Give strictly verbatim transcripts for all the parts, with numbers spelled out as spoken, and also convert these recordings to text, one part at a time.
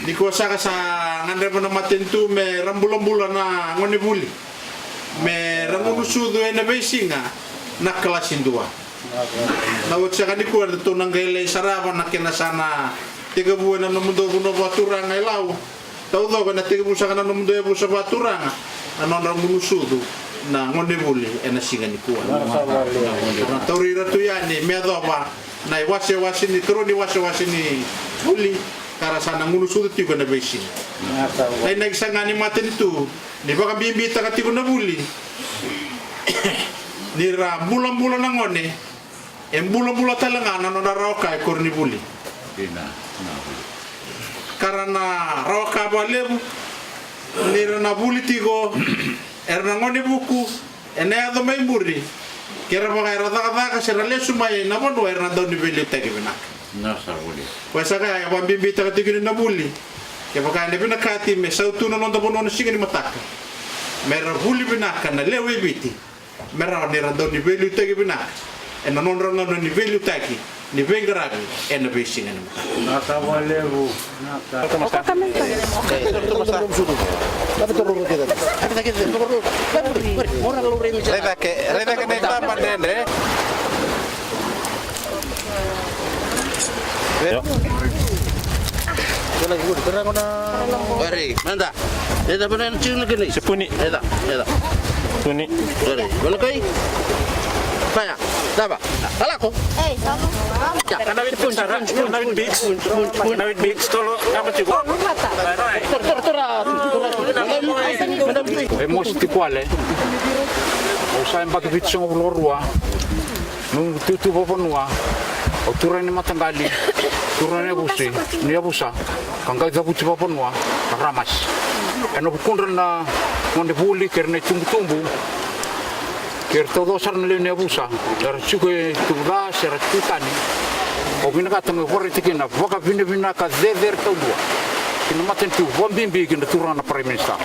Nikua saka sa gadreva na matanitu me ra bulabula na gone vuli me ra gunu sucu ena veisiga na kalasi dua. Na oti saka nikua eratou na qai lai sarava na kena sa na tekivu ena nomudou vanua vakaturaga e Lau. Taucoko ena tekivu saka na nomudou yavusa vakaturaga na nodra gunu sucu na gone vuli ena siga nikua. Na tauri ira tu yani me yacova na iwasewase ni karua ni wasewase ni vuli ka ra sa na gunu sucu tiko ena veisiga. Na inaki saga ni matanitu ni vakabibitaka tiko na vuli ni ra bulabula na gone, e bulabula tale ga na nodra rawa ka e koronivuli. Ka ra na rawa ka vakalevu ni ra na vuli tiko era na gone vuku ena yaco mai muri, ke ra vaka era cakacaka se ra lesu mai na vanua era na dau ni veiliutaki vinaka. Koya saka ya e vakabibitaka tiko ni na vuli. Kevaka ena vinakati me sautu na noda vanua na siga ni mataka, me ra vuli vinaka na lewe i Viti me rawa ni ra dau ni veiliutaki vinaka ena nodra gauna ni veiliutaki ni veiqaravi ena veisiga ni mataka. Naka vakalevu. Rai cake, rai cake na itaba dredre. Rai, mada. Eda vana na tiko na kena. Sepuni. Eda, eda. Sepuni. Rai, vana kai. Paya, dava. Alako. Ei, talo. Ya. Kana wit bix, kana wit bix. Kana wit bix, tolo, kana tiko. Tora, tora, tora. E mosi tiko wale. Au sa yabaki vitusagavulu ka rua. Noqu itutu vakavanua, au turaga ni mataqali, turaga ni yavusa, ni yavusa, ka qai cavuti vakavanua, ka ramasi. Ena vukudra na gone vuli kei ira na itubutubu, kei ira taucoko sara na lewe ni yavusa, era tiko e tubu ca se ra tubu tani. Au vinakata meu vakaraitaka kina na vakavinavinaka cecere taudua ki na matanitu, vakabibi ki na turaga na Prime Minister.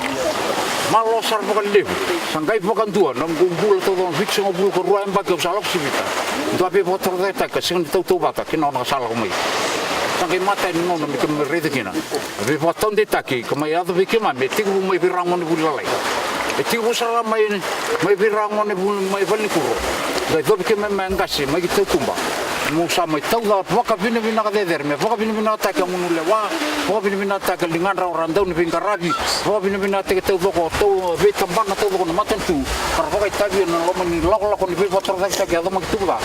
Malo sara vakalevu. Sa qai vakadua na noqu bula taucoko, vitusagavulu ka rua yabaki au sa lako sivita. Dua veivakatorocaketaki ka sega ni tautauvata kei na gauna ka sa lako mai. Sa qai matai na gauna me keimami raica kina na veivakataudeitaki ka mai yaco vei keimami, e tekivu mai vei ira na gone vuli lalai. E tekivu sara mai, mai vei ira na gone vuli mai valenikuro. Qai yacovi keimami mai qase mai ki tautuba. Meu sa mai tauca vakavinavinaka cecere, me vakavinavinakataki a gunu lewa, vakavinavinakataki a ligadra o ra dau ni veiqaravi, vakavinavinakataki taucoko, tau veitabana taucoko na matanitu, ka ra vakaitavi ena loma ni lakolako ni veivakatorocaketaki e yaco mai ki tubu ca.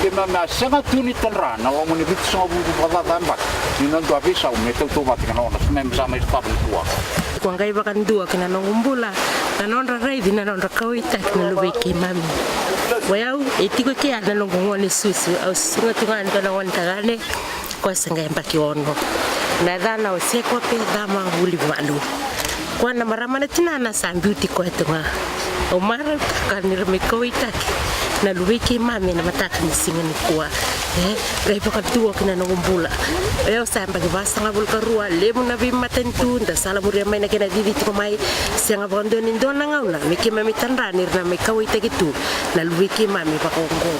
Keimami a sega tu ni tadra na loma ni vitusagavulu vakacaca yabaki ni na dua veisau me tautauvata kei na gauna, keimami sa mai sotava nikua. Ko qai vakadua ki na noqu bula na nodra raici, na nodra kauwaitaki na luvei keimami. O yau e tiko kea na noqu gone susu, au susuga tu ga e dua na gone tagane. Koya sa qai yabaki ono. Na yacana o Sekope Cama Vulivalu. Koya na marama na tinana sa biuti koya tu ga. Au marautaka ni ra mai kauwaitaki na luvei keimami ena mataka ni siga nikua. E qai vakadua ki na noqu bula. O yau sa yabaki vasagavulu ka rua, levu na veimatanitu da sa salamuria mai na kena cici tiko mai. Sega vakadua ni dua na gauna me keimami tadra ni ra na mai kauwaitaki tu na luvei keimami vakaoqo.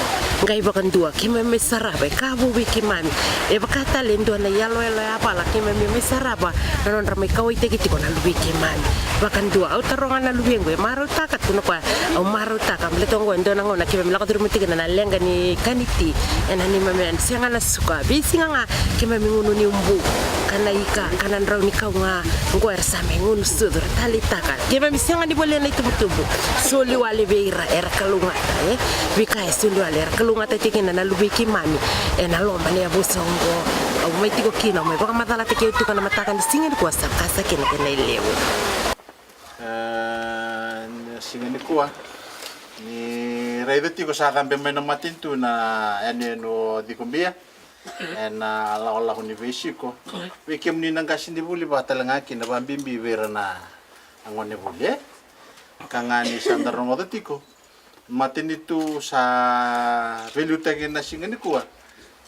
Qai vakadua keimami mai sarava e ka vou vei keimami. E vaka tale e dua na iyaloyalo yavala keimami mai sarava na nodra mai kauwaitaki tiko na luvei keimami. Vakadua au taroga na luvequ, e marautaka tu na koya, au marautaka baleta oqo e dua na gauna keimami lako curuma tiko kina na leqa ni kaniti ena neimami yaya ni sega na suka. Veisiga ga keimami gunu ni ubu ka na ika ka na drau ni kau ga. Oqo era sa mai gunu sucu, ra taleitaka. Keimami sega ni volia na itubutubu. Soli wale vei ira era kalougata, e? Veika e soli wale era kalougata tiko kina na luvei keimami ena loma ni yavusa oqo. Au mai tiko kina, au mai vakamacalataki au tiko na mataka ni siga nikua, sa kasa kina kei na ilevu. E, na siga nikua ni raica tiko sa cabe mai na matanitu na yanuyanu o Cikobia. Ena lakolako ni veisiko vei kemuni na qase ni vuli, vaka tale ga kina vakabibi vei ira na gone vuli, e? Ka ga ni sa da rogoca tiko, matanitu sa veiliutaki na siga nikua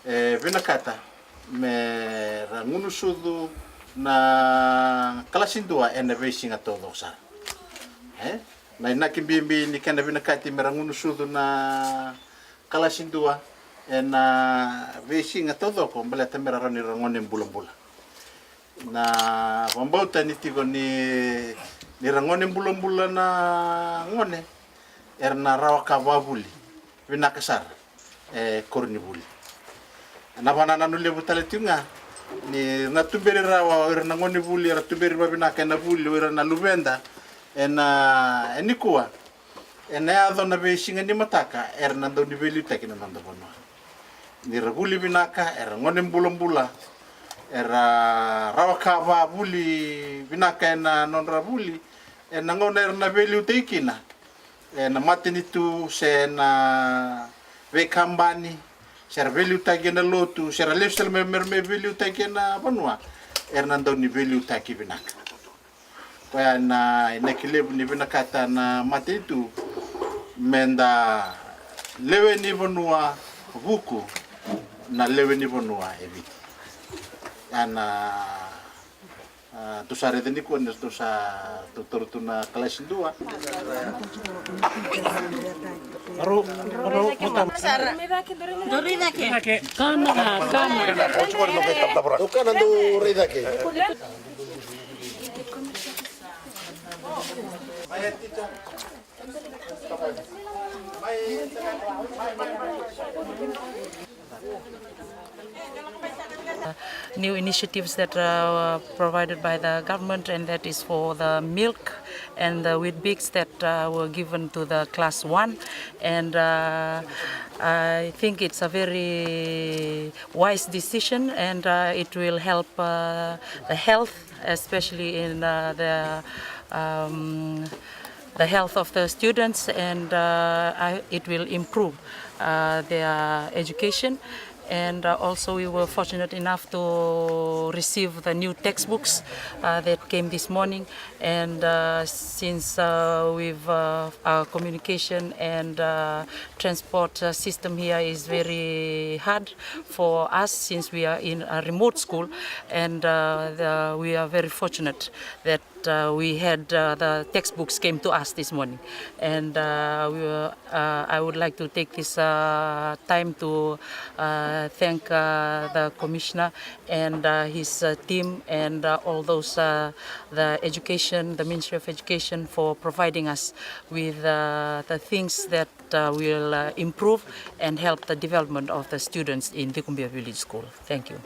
e vinakata me ra gunu sucu na kalasi dua ena veisiga taucoko sara. E? Na inaki bibi ni kena vinakati me ra gunu sucu na kalasi dua ena veisiga taucoko baleta me ra rawa ni ra gone bulabula. Na vakabauta ni tiko ni, ni ra gone bulabula na gone, era na rawa ka vavuli vinaka sara e koronivuli. Na vanananu levu tale tiko ga ni na tuberi rawa o ira na gonevuli, era tuberi vavinaka ena vuli o ira na luveda ena, e nikua. Ena yaco na veisiga ni mataka, era na dau ni veiliutaki na noda vanua. Ni ra vuli vinaka, era gone bulabula, era rawa ka vavuli vinaka ena nodra vuli, ena gauna era na veiliutaki kina ena matanitu se na veikabani, se ra veiliutaki ena lotu, se ra lesu tale me, me, me veiliutaki ena vanua, era na dau ni veiliutaki vinaka. Koya na inaki levu ni vinakata na matanitu, meda lewe ni vanua vuku na lewe ni vanua e Viti. Ia na, a, tou sa raica nikua ni tou sa, tou taura tu na kalasi dua. Kana, kana. Dou kana, dou rai cake. New initiatives that are provided by the government, and that is for the milk and the Weet-Bix that uh, were given to the class one, and uh, I think it's a very wise decision, and uh, it will help uh, the health, especially in uh, the um, the health of the students, and uh, I, it will improve uh, their education. And uh, also, we were fortunate enough to receive the new textbooks uh, that came this morning. And uh, since uh, we've uh, our communication and uh, transport uh, system here is very hard for us, since we are in a remote school, and uh, the, we are very fortunate that uh, we had uh, the textbooks came to us this morning, and uh, we were, uh, I would like to take this uh, time to uh, thank uh, the commissioner and uh, his uh, team, and uh, all those uh, the education, the Ministry of Education, for providing us with uh, the things that uh, will uh, improve and help the development of the students in Dikumbia Village School. Thank you.